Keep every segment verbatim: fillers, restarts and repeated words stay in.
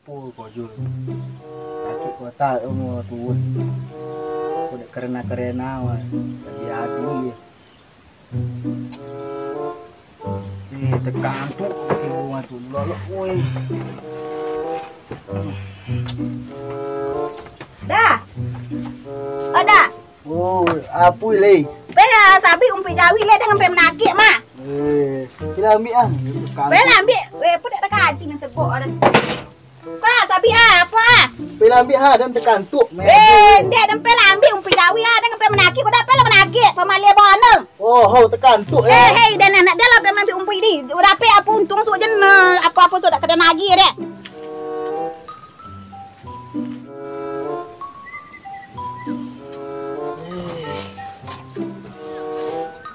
Apo ko jo? Sakik kotak umua tu. Ko dek karena-karena wah. Jadi adu ye. Eh, tekantuk ibu mah tu. Lolok, woi. Dah. Oh, dah. Oh, apo lai? Pe, ah, sabik umpuik jawi lai, dah ngampai manakik mah. Eh, kira ambiak ah. Pe lah ambiak. Weh, pun dak takaji nan tebok dah. Ko ah, sabik ah, apo ah? Pe lah ambiak ha, dan tekantuk. Eh, ndek, dan pe lah ambiak umpuik jawi ah, dah ngampai manakik, ko dak pe lah manakik, pamaleh bonong. Oh, hau tekantuk eh. Eh, hei, dan anak dia lah pe maambiak umpuik di. Dak pe apo untuang suak jen, apo-apo suak dak kada nagih deh.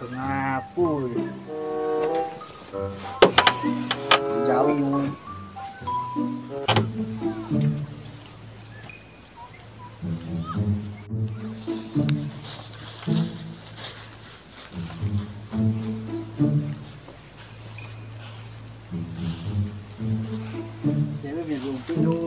Kenapa? Jawi. Cewek punya rumput tu.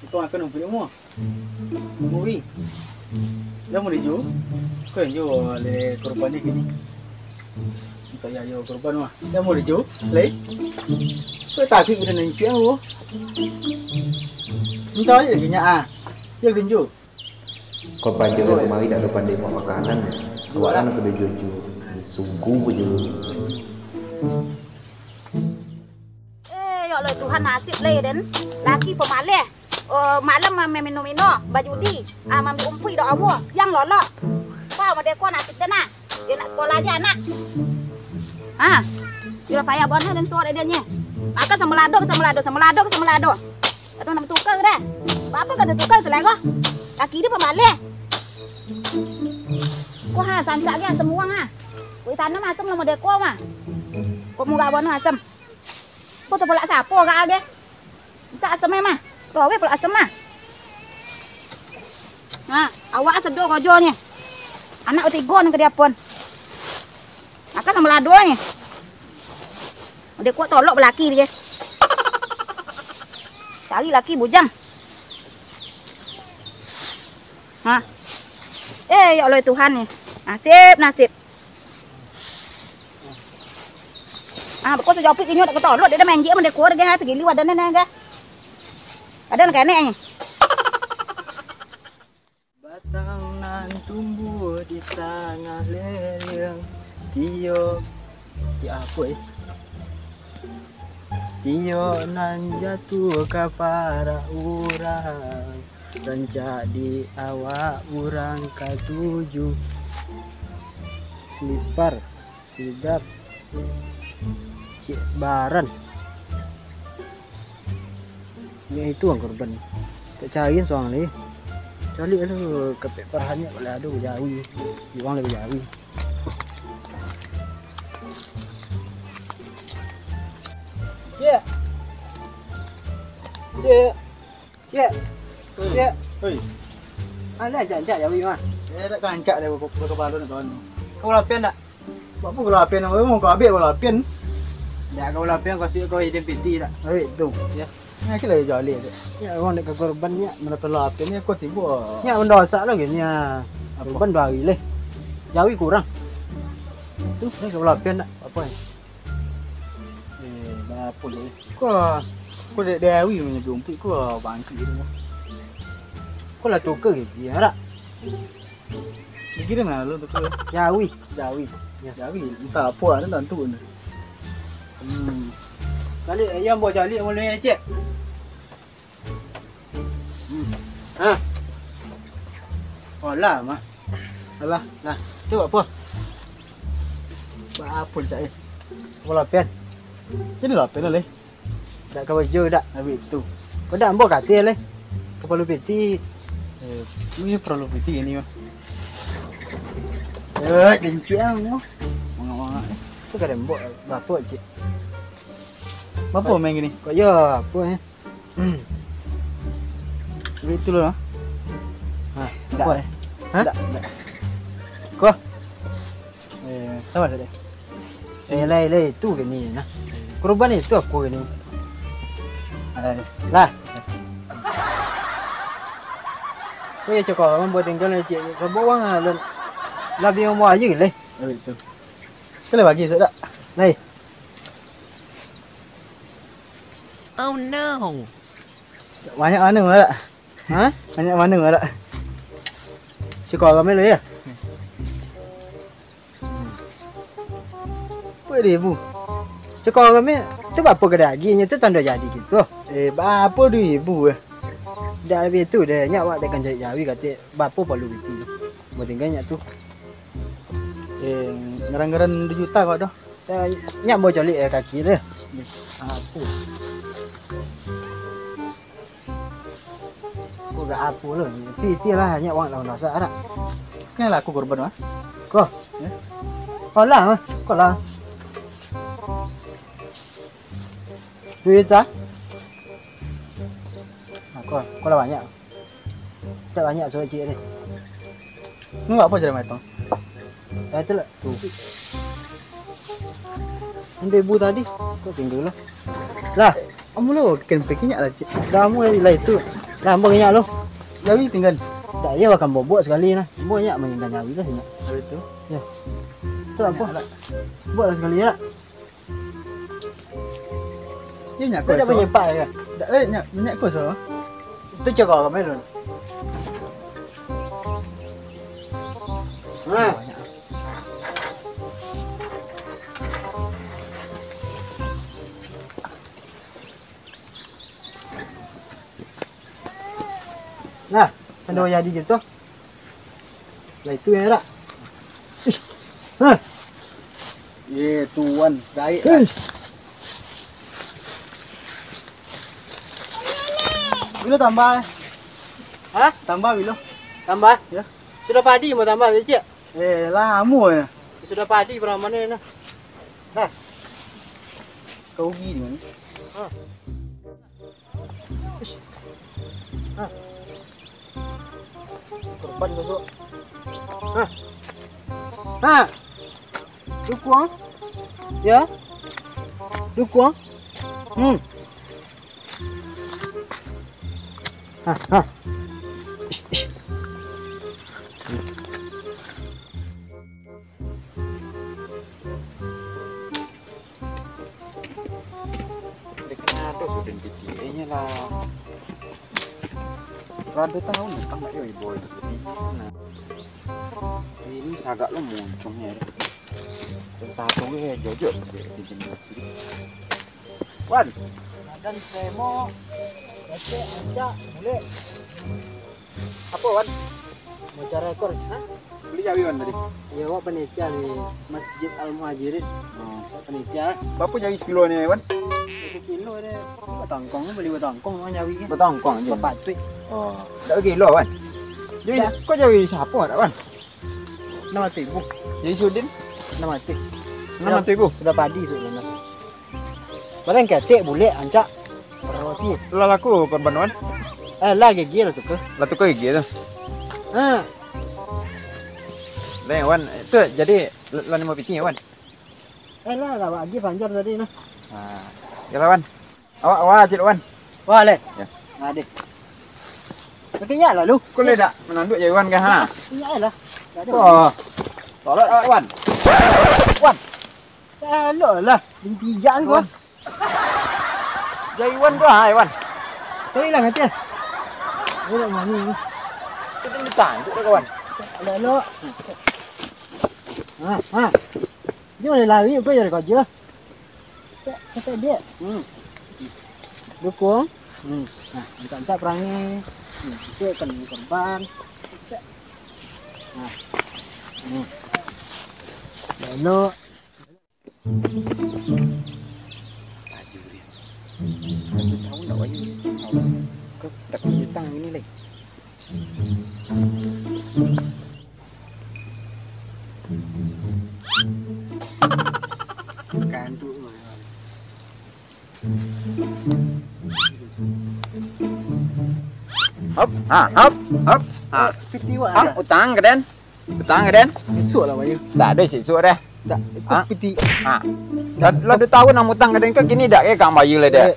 Itu akan rumput umur. Muri. Dah muri jo. Kau yang jo le korban ni kini. Minta ya yo korban mah. Dah muri jo. Le. Kau takut kita nanti aku. Minta aja lagi nyak ah. Dia genjo. Kau paja kau kemari tak ada pandai buat makanan. Awak kan kena jujur. Sungguh je. Eh, ya Allah, Tuhan nasib lai den. Laki pamaleh. Oh, malam ma-, maminum-minum, bajudi, ah, maambiak umpuik dek Allah, yang lolok. Pau mode ko nasib den ah. Dia nak sekolah aja anak. Ah, dia payah bana den suruh dia nye. Makan samalado, samalado, samalado, samalado. Aduh, nak tukar dah. Apa kata tukar selera? Laki dia pamaleh. Wah, sancak dia semua ah. Wih, tanam asam lah mode ko mah. Kok murah bana asam. Ko tu palak sapo ka age? Mintak asam mah. Rowe palak asam mah. Ha, awak sedo kojo nye. Anak tigo nan ka diapon. Makan samo lado nye. Udah kuat tolok balaki dia. Cari laki bujang. Ha. Eh, ya Allah Tuhan nye. Nasib, nasib. Ah, beko sajopik inyo dak katolok, dia dah main game, dia kuar, dia ha, sagili wadah nan, ga. Ada nan kenek ni. Batang nan tumbuh di tangah lereng, tiok, tiok apo, eh? Tiok nan jatuh ka parak urang, rancak di awak urang katuju. Slipar. Sidap, cik baran. Nyo itu ang korban. Tak carian surang lai. Caliak lu kapek parahannya kalau ado bajawi. Urang lai bajawi. Cik. Cik. Cik. Oi. Cik. Oi. Alah, ancak-ancak jawi mah. Eh, dak ka ancak deh, baka-, baka balun kawan. Kau lapian dak? Buat apa kau lapian? Kau mau kau abih kau lapian. Dak kau lapian, kau suik kau identiti dak? Abih tu. Ya. Nah, kira jali tu. Ya, orang dek korban ni, mana perlu lapian ni, kau tiba. Ya, mendosak lagi ni, ah. Apa? Korban dua hari leh. Jawi kurang. Tu, ni kau lapian dak? Apa ni? Eh, baapo lai? Ko, ko dek Dewi manyabuik umpuik ko bangkik tu. Ko lah tuka gigi, arak. Gigi di ma lo tuka? Jawi. Jawi. Ya. Jawi, antah apo ado tantu ni. Hmm. Caliak, ayam buah caliak mulai cek. Hmm. Ha. Alah, mah. Alah, lah. Tu apo? Apo cak eh? Apo lapian? Jadi lapian lah, leh. Dak ka bajo dak, abih tu. Kau dak ambo kateh, leh. Kapalu piti. Eh, ini paralu piti ini, mah. Eh, janji ang, mah. Mangak-mangak, eh. Tu kada ambo, bapo cik. Bapo main gini? Kok yo, apo, eh? Hmm. Duit tu lo, ha? Ha, dak, eh. Ha? Dak, dak. Ko. Eh, sama saja. Eh, lai, lai, tu gini, nah. Korban itu aku gini. Lah. Ko yo cako, ambo tingga ciek. Sabab urang lah, lah bi umua aja leh. Oh, itu. Kalian bagi tu tak? Lai. Oh no. Banyak mana, Mak? Ha? Banyak mana, Mak? Cako kami dulu, yo. Apo duo ribu? Cako kami, tu barapo gadai agihnyo tu, tando jadi gitu. Eh, barapo duo ribu, eh? Dak labiah tu deh, nyak awak takkan cari jawi katik, barapo palu piti tu. Ambo tingga nyak tu. Eh, ngaran-ngaran duo juta kau tu. Eh, nyak ambo caliak, eh, kaki tu. Apo? Ko gak apo lo? Piti lah, nyak wang lah masak arak. Kan lah aku korban, mah. Ko? Ya? Ko lah, mah. Ko lah. Duit ah? Nah, ko, ko lah banyak. Tak banyak surat ciek ni. Ni buat apa cara matang? Dah itulah. Tu. Ambil bu tadi. Kau tinggal lah. Lah. Kamu lo, kan pergi nyak lah, cik. Dah, kamu lah itu. Lah, ambo nyak lo. Jawi tinggal. Tak, iyo, akan bobok sekali nah. Ambo nyak main dan jawi lah, nyak. Jawi tu. Ya. Tu apa? Nyak lah. Buat lah sekali, ya. Iyo, nyak Kau dah kosong. Banyak pak ya? Tak, eh, nyak, nyak kosong. Tu cakap apa, Melon? Ha. Nah, kalau jadi gitu. Lah itu ya, Rak. Ih. Hah. Ye, tuan, gaik lah. Ih. Bilo tambah, eh? Hah? Tambah bilo. Tambah? Ya. Sudah padi mau tambah, cik? Eh, lamo ya. Sudah padi, pernah mana ni? Hah? Kau rugi dengan ni. Hah? Ish. Hah? Korban tu, Cok. Hah? Hah? Dukuang? Ya? Dukuang? Hmm. Hah, hah. Ish, ish. Dek nado sudah dikiranya lah. Rado tahu nih, kan, yo, ibu. Nah. Ini sagak lo muncungnya. Tentang tu, eh, jojok. Wan. Makan semo, kecek, ancak, bulek. Apo, Wan? Mau cara ekor, ha? Bali jawi, Wan, tadi. Iyo, awak panitia di Masjid Al Muhajirin. Oh. Panitia. Barapo jawi sekilo ni, Wan? Sekilo ni. Batangkong, bali batangkong, Wan, jawi kan. Batangkong aja. Bapatuik. Oh, dak bakilo, Wan. Jadi, kau jawi siapo dak, Wan? Anam ratuih ribu. Jadi Sudin? Anam ratuih. Anam ratuih ribu? Sudah padi sudah. Barang ketek, bulek, ancak. Roti. Lah laku korban, Wan? Eh, lah gigi lah tuka. Lah tuka gigi tu. Ha. Lah, Wan, tu jadi lah limo piti, Wan? Eh, lah, lah, agi panjar tadi nah. Ha. Yalah, Wan. Awak, awak, cik Wan. Wah, leh. Ya. Nah, deh. Tapi nyak lah lu. Kau leh dak mananduak jawi Wan kah, ha? Nyak lah. Tak ada. Oh. Tolak awak, Wan. Wan. Tolak lah. Bintijan kau. Wan. Jawi Wan tu, ha, Wan. Cari lah, kata. Dia nak nyanyi ni. Kita ditanduk dah, kawan. Ada lo. Ha, ha. Dia boleh lari, kau jadi kerja. Cak, cak dia. Hmm. Dukung. Hmm. Nah, minta-minta perangai. Hmm, itu kan korban. Cak. Nah. Hmm. Elok. Baju dia. Aku tahu nak baju ni. Kau tak kena jutang ini lagi. Kantuk. Hop, ha, hop, hop, ha. Piti wak. Hop, ada. Utang ka den. Utang ka den. Esok lah bayar. Tak ada esok dah. Tak, itu ha? Piti. Ha. Lah, lah dua tahun nak utang ka den, kau kini dak kek ka bayar lah dah. Eh.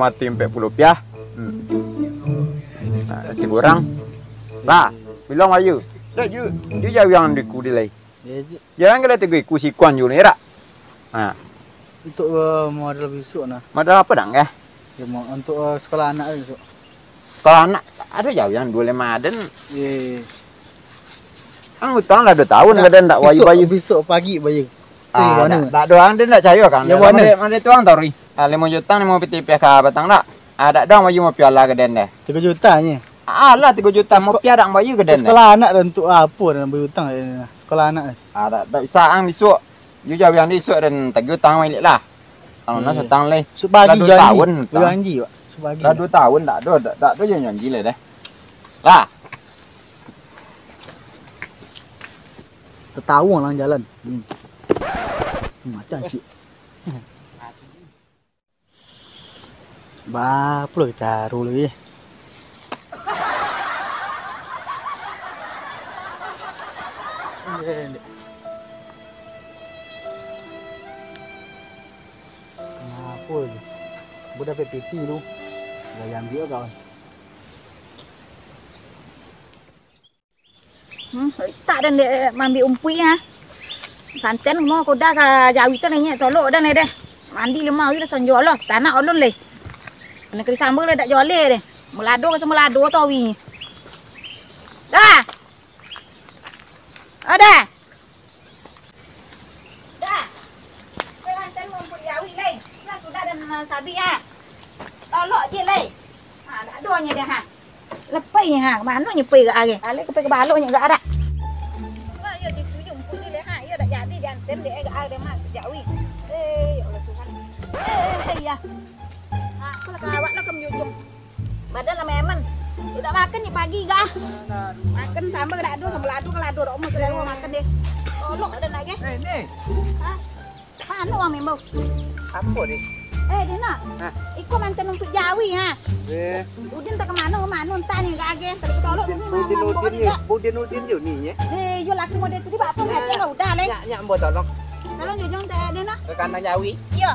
mati ampek puluah piah. Hmm. Nah, nasi gorang. Lah, bilang ayo. Dak ju, ju jawiang di kudi lai. Iyo, Cik. Jawiang kali tigo iku sikuan ju ni, rak? Nah. Untuk, eh, modal bisuak nah. Modal apo dang, eh? Ya, mo-, untuk, eh, sekolah anak bisuak. Kalau anak, ado jawiang duo lima den. Iyo, iyo. Kan utang lah duo tahun, kadang ndak wayu bayu. Bisuak pagi bayu. Ah, ndak, ndak doang den ndak cayo kan. Yo, mano? Mano tuang tau, Ri? Ah, limo juta limo piti piah ka batang dak? Ah, dak doang wayu mau piala ka den deh. Tigo juta nyo. Ah, lah tigo juta mau piah dak wayu ka den deh. Sekolah anak tu untuk apo den bayu utang dek den? Sekolah anak tu. Ah, dak, dak bisa ang bisuak. Yo jawiang di bisuak den tagih utang mailik lah. Kalau nak sutang leh. Lah duo tahun utang. Janji, Pak. Lah duo tahun dak ado, dak, dak ado janji leh deh. Lah. Tatawa lang jalan. Hmm. Macam cik. Bapulo kita aru lagi. Ngapo tu? Budak P P T tu. Gaya ambil kawan. Hmm, tak den dek maambiak umpuik ha. Santen mo koda ka jawi tu nyo tolok den deh. Mandi limo ari lah sanjo Allah, tanak ulun leh. Kena kali sambal dak joleh deh. Melado ka melado tu awi. Dah. Ada. Dah. Kau hantar mampu jawi lai. Lah sudah dan sabik ah. Tolok je lai. Ha, dak ado nyo dah ha. Lepai nyo ha. Mano nyo pai gak ari? Alai ka pai ka balok nyo gak arak. Lah yo dituju mampu ni dah ha. Yo dak jadi diantar dek gak ari mah jawi. Eh, ya Allah Tuhan. Eh, ya. Ha, aku lah kawat lah ka manjujung. Badan lah memen. Indak makan ni pagi gah. Makan sambal dak ado, sambal ado kalau ado dak mau selera makan deh. Tolok ado nak ke? Eh, ni. Ha? Mano uang membo? Apo, Dek? Eh, Dina. Hah? Iko mantan untuk jawi ha. Eh. Udin tak kemano kemano entah ni gak age. Tadi tolok ni. Udin, Udin yo. Udin, Udin yo ni ye. Deh, yo laki model tu di bapa nggak udah leh. Nyak, nyak ambo tolong. Tolong jujung teh Dina. Ke kandang jawi. Iyo.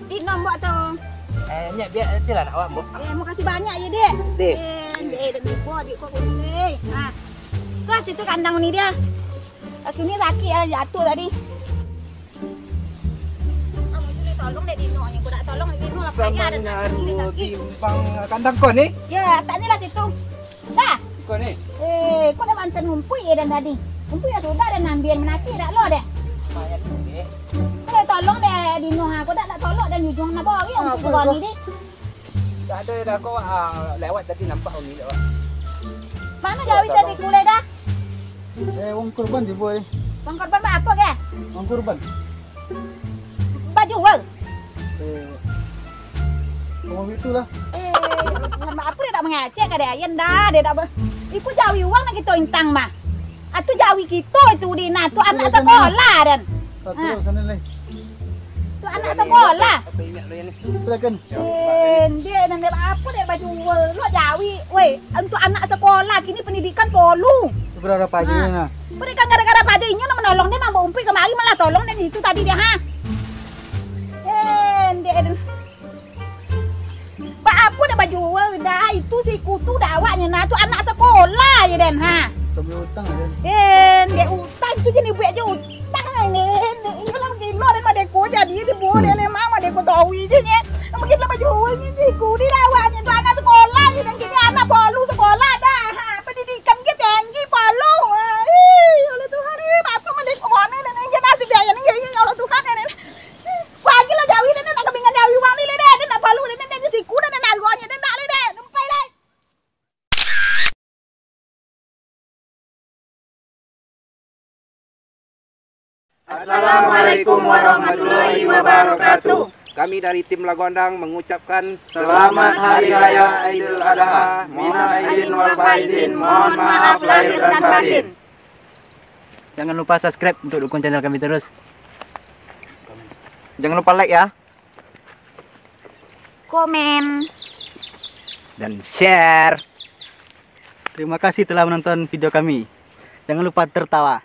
Di nombok tu. Eh, nyak biar nanti lah nak awak, Mbok. Eh, makasih banyak ya, Dek. Dek. Eh, Dek, dan Ibu, Dek, kok kuning, eh. Nah. Kau situ kandang ni dia. Kaki ni sakit ya, jatuh tadi. Kamu tu ni tolong Dek Dino ni, aku nak tolong Dek Dino lah payah dan sakit. Timbang kandang kau ni? Ya, tak ni lah situ. Dah. Iko ni. Eh, kau dah banten umpuik ya dan tadi. Umpuik dah sudah dan ambian menakik dak lo deh. Lumayan tu, Dek. Kau tolong deh Dino ha, kau dak, dak tolong dan jujung nak bawa ya umpuik bawa ni deh. Tak ada dah kau ah, lewat tadi nampak umi lewat. Mana jawi tadi kulai dah? Eh, uang kurban je, boy. Uang kurban apa ke? Uang kurban. Baju wal. Eh, ngomong itulah. Eh, Tuhan, apa dia tak mengecek ka dia? Ayan dah, dia tak ber-, iku jawi uang nak kita intang mah. Atu jawi kita itu di nah, tu anak sekolah dan. Satu sana ni. Tu anak sekolah. Silakan. Eh, dia dan dia apa dia baju wal? Lo jawi, weh, untuk anak sekolah kini pendidikan polu. Segera apa aja nah. Mereka gara-gara pada inyo nak menolong dia mambawa umpuik kemari malah tolong dan itu tadi dia ha. Eh, dia Ba apo dak bajua dah, itu si Kutu dah awaknyo nah, tu anak sekolah je den ha. Kami utang je. Eh, dek utang tu je ni buek je utang ni. Iyo lah gilo den madeko jadi di buek dek lemah madeko tawi je nye. Mungkin lah bajua ni si Kutu dah awaknyo tu anak sekolah je den kini anak polu sekolah dah. Ha, pendidikan ke tinggi polu. Ih, ya Allah Tuhan, eh, bapak madeko mana dan je nasib dia ni, ya Allah Tuhan. Pagi lah jawi den, nak kambingan jawi wang ni lai den, nak palu den, den siku den, nak aruahnyo den, nak lai den, nempai lai. Assalamualaikum warahmatullahi wabarakatuh. Kami dari tim Lagondang mengucapkan Selamat Hari Raya Idul Adha. Minal aidin wal faizin. Mohon maaf lahir dan batin. Jangan lupa subscribe untuk dukung channel kami terus. Jangan lupa like ya. Komen. Dan share. Terima kasih telah menonton video kami. Jangan lupa tertawa.